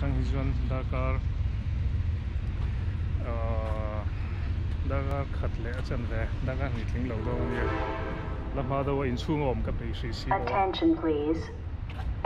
atang hi chuan darkar ahh darkar khat leh a chan ve darkar hnih tling lo dawn ania la hma deuh a inchhung a awm ka peih hrih si lo a. Attention please.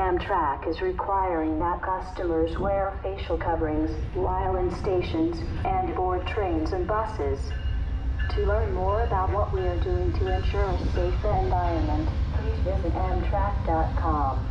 Amtrak is requiring that customers wear facial coverings while in stations and board trains and buses. To learn more about what we are doing to ensure a safe environment, please visit amtrak.com.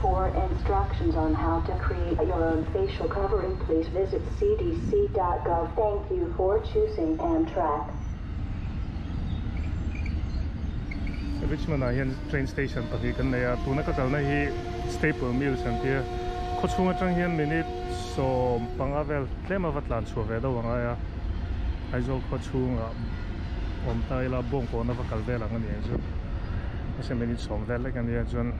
For instructions on how to create your own facial covering, please visit cdc.gov. Thank you for choosing Amtrak. Richmond ah hian train station pahnih kan nei a, tuna ka kalna hi Staple Mills an tia, khawchhung atang hian minute 15 vel tlem a va tlan chhuah ve deuh angai a, Aizawl khawchhungah awm ta ila Bawngkawn a va kal vel ang a ni ang chu, mahse minute 10 vel lek a nia chuan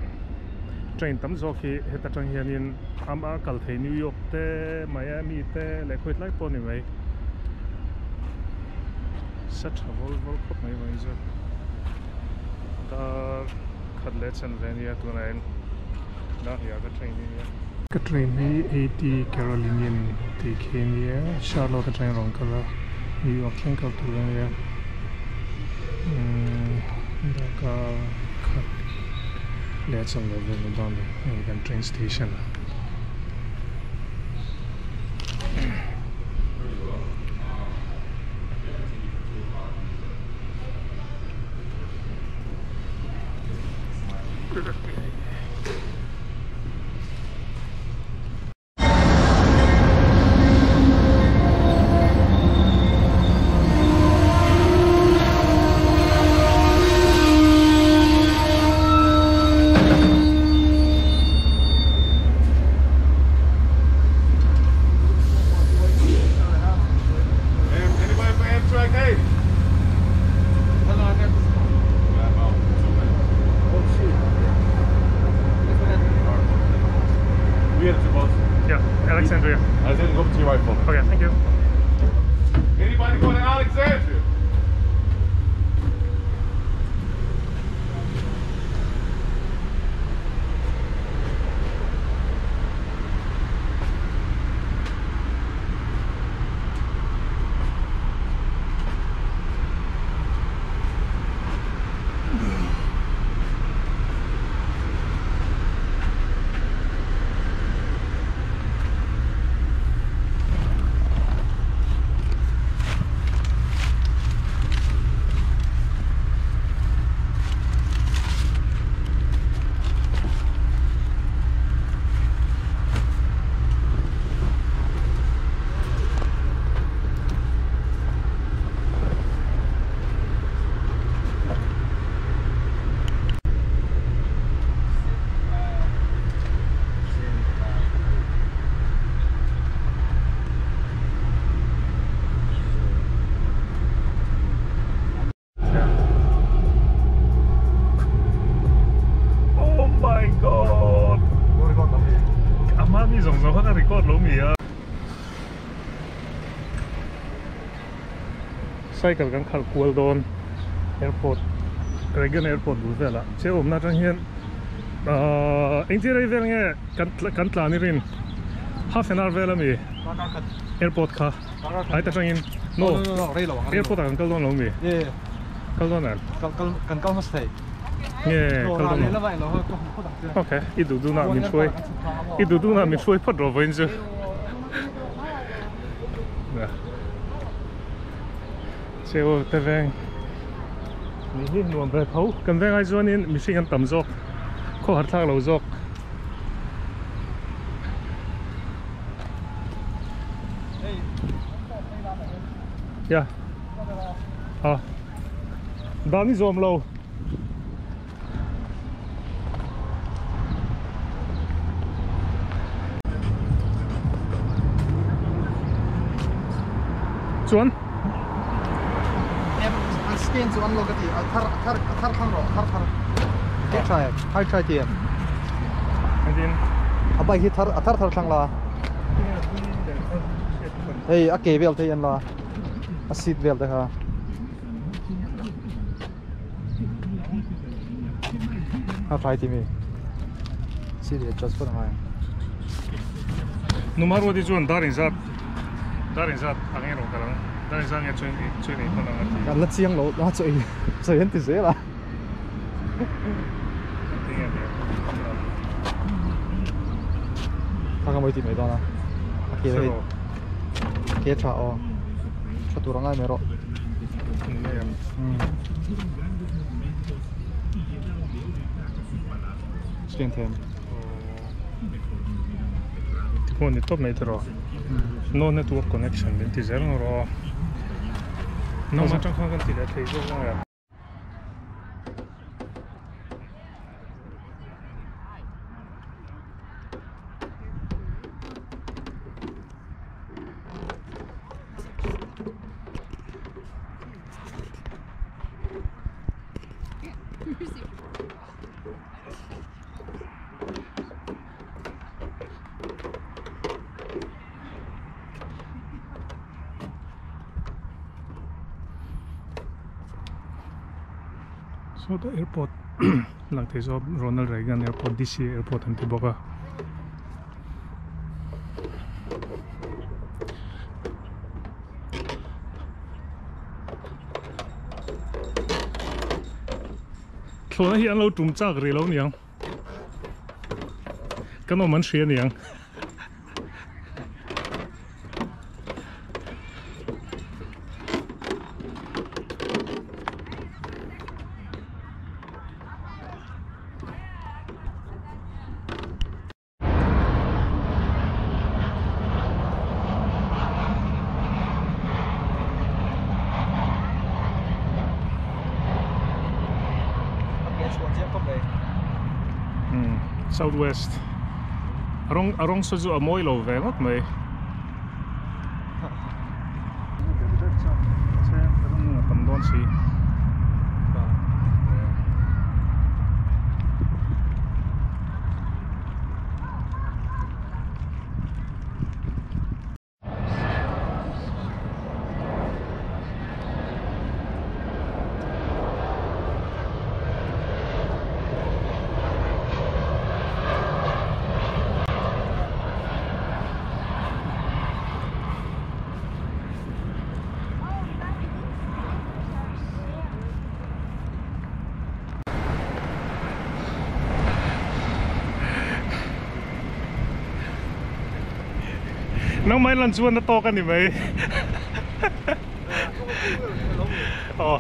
train tam zawk hi heta tang hianin ama kal thei New York te Miami te leh khawi tlai pawh a ni mai. Sa tha vawl vawl khawp mai vawiin chu dar khat leh chan ve ania tunah hian dar hnih ah ka train ania. Ka train hi eighty Carolinian tih khi ania Charlotte atangin rawn kal a New York thleng kal tur ania umm darkar khat leh chan ve vel ni dawn a ni hei kan train station. Alexandria. Alexandria, go to your right phone. Okay, thank you. Anybody going to Alexandria? Oh my god! Ama mi zawng zawng kha ka record lo mi a. Cycle kan khalh kual dawn airport Reagan airport bul velah che awmna atang hian ahh engti rei vel nge kan kan tlan i rin half an hour vel ami airport kha ai ta tangin no airport ah kan kal dawn lo mi kal dawn em kan kal hmasa thei nge kal dawn lo okay i duh duh na min hruai i duh duh na min hruai phawt rawh vawiin chu cheu te veng ni hi nuam ve tho kan veng ai chuanin mihring an tam zawk khawhar thlak lo zawk. Ya ha dan i zawm lo. Chuan an scan chu an lo ka ti a thar a thar a thar thlang rawh a thar thar hi try hi try ti em engtin a bike hi thar a thar thar thlang la hei a ke vel te hi an la a seat vel te kha. A thlai ti mi seat adjust phawt angai. Numaruati chuan dar inzat dar inzat ang nge rawn kal ang dar inzat nge chuan chuan ei hman ang a ti. Kan la chiang lo a chaw ei chaw ei an ti zel a. Tinge ni Thang a mawi tih mai dawn a. A ke hei ke tha aw tha tur a ngai mai rawh. Ni ngei ang. Scan them. Tikhaw ni tawp mai te rawh. No network connection min ti zel ang rawh. No atang khan kan ti leh thei zawk ang e. Saw the airport lang thei zawk Ronald Reagan airport D_C airport an ti bawk a. Thlawhna hi an lo tum chak rih lo niang. Kan awm an hria niang. Southwest a rawng a rawng saw chu a mawi lo ve ngawt mai. Tam dawn si. Nangmah in lan chuan a tawk a ni mai. Aw.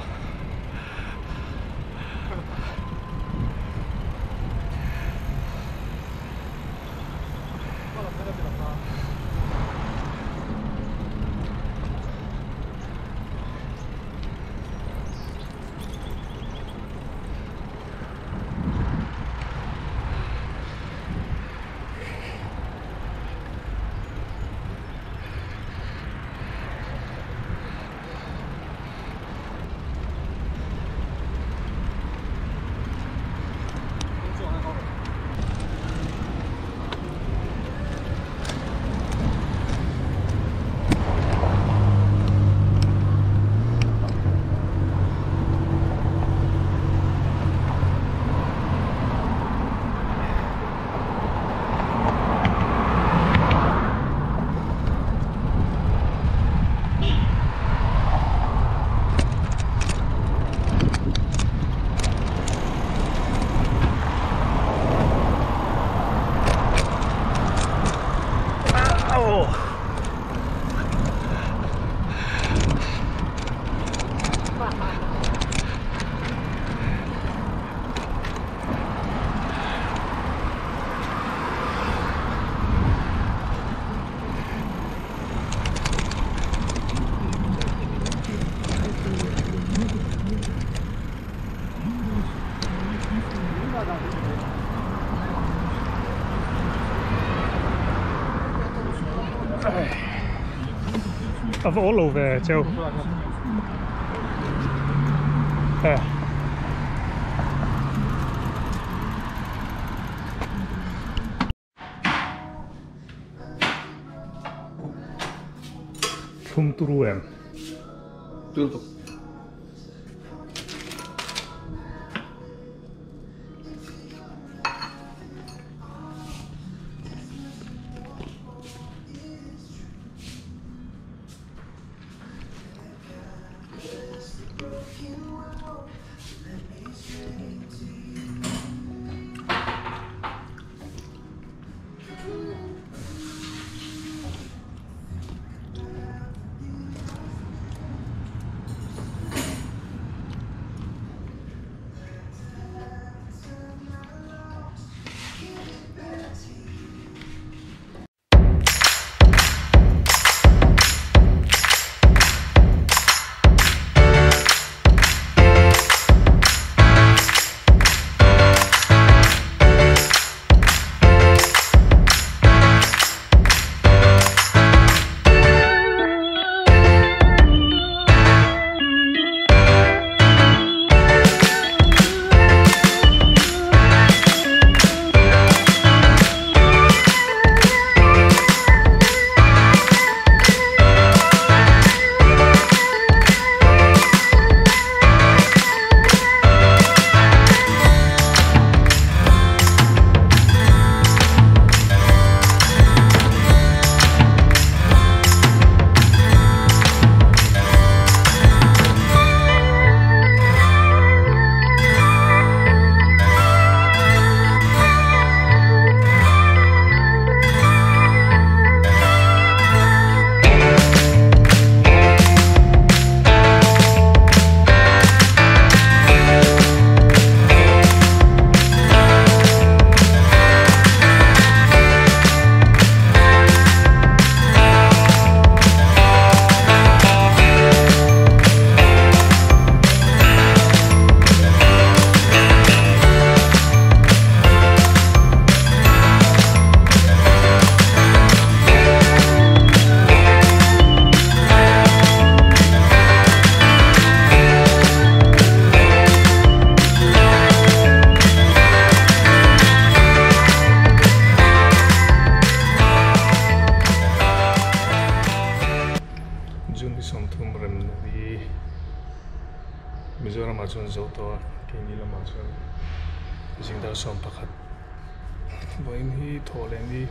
A va awl lo ve cheu. Thlum turu em? Turu tuk. lamah chuan zo tawh a keini lamah chuan zing dar 11 vawiin hi thawh leh ni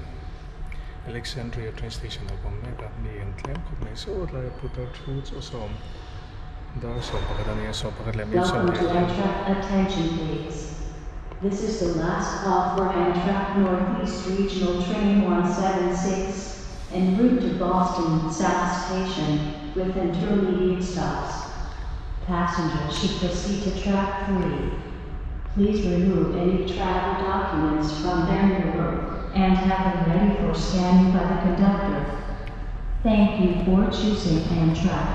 Alexandria train station ah ka awm mek a mi an tlem khawp mai saw tlai a putar thu chu a sawm dar 11 a ni a 11 leh minute Welcome to 20 Amtrak. Attention, please. This is the last call for Amtrak Northeast Regional Train 176 en route to Boston South Station with intermediate stops. Passengers should proceed to track 3. Please remove any travel documents from their berth and have them ready for scanning by the conductor. Thank you for choosing Amtrak.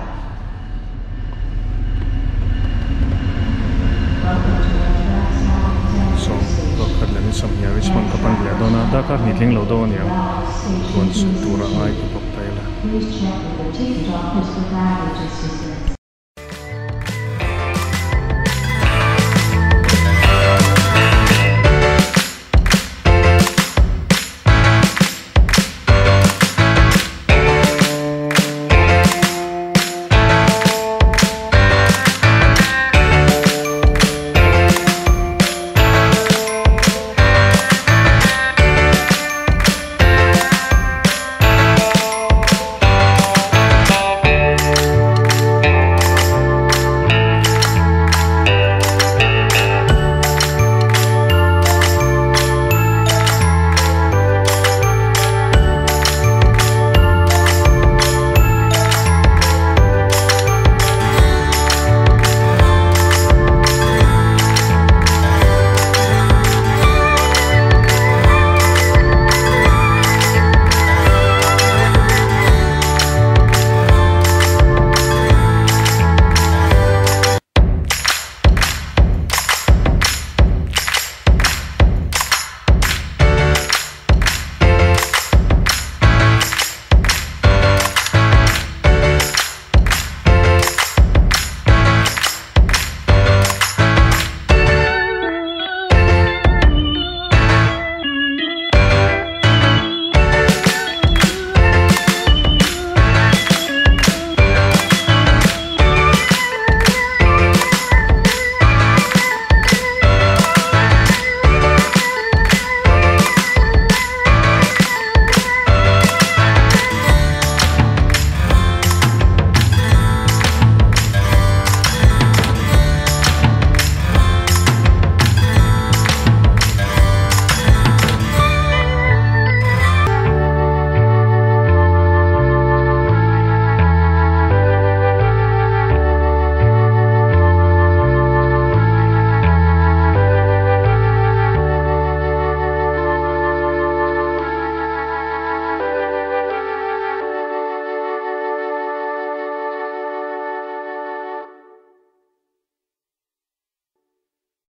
Welcome to Amtrak's so Alexandria Station. Pakhat leh minute 20 ah Richmond ka pan leh dawn a darkar hnih thleng lo dawn a niang chuan chhuk tur a ngai ti bawk ta ila. Please check with the ticket office for baggage assistance.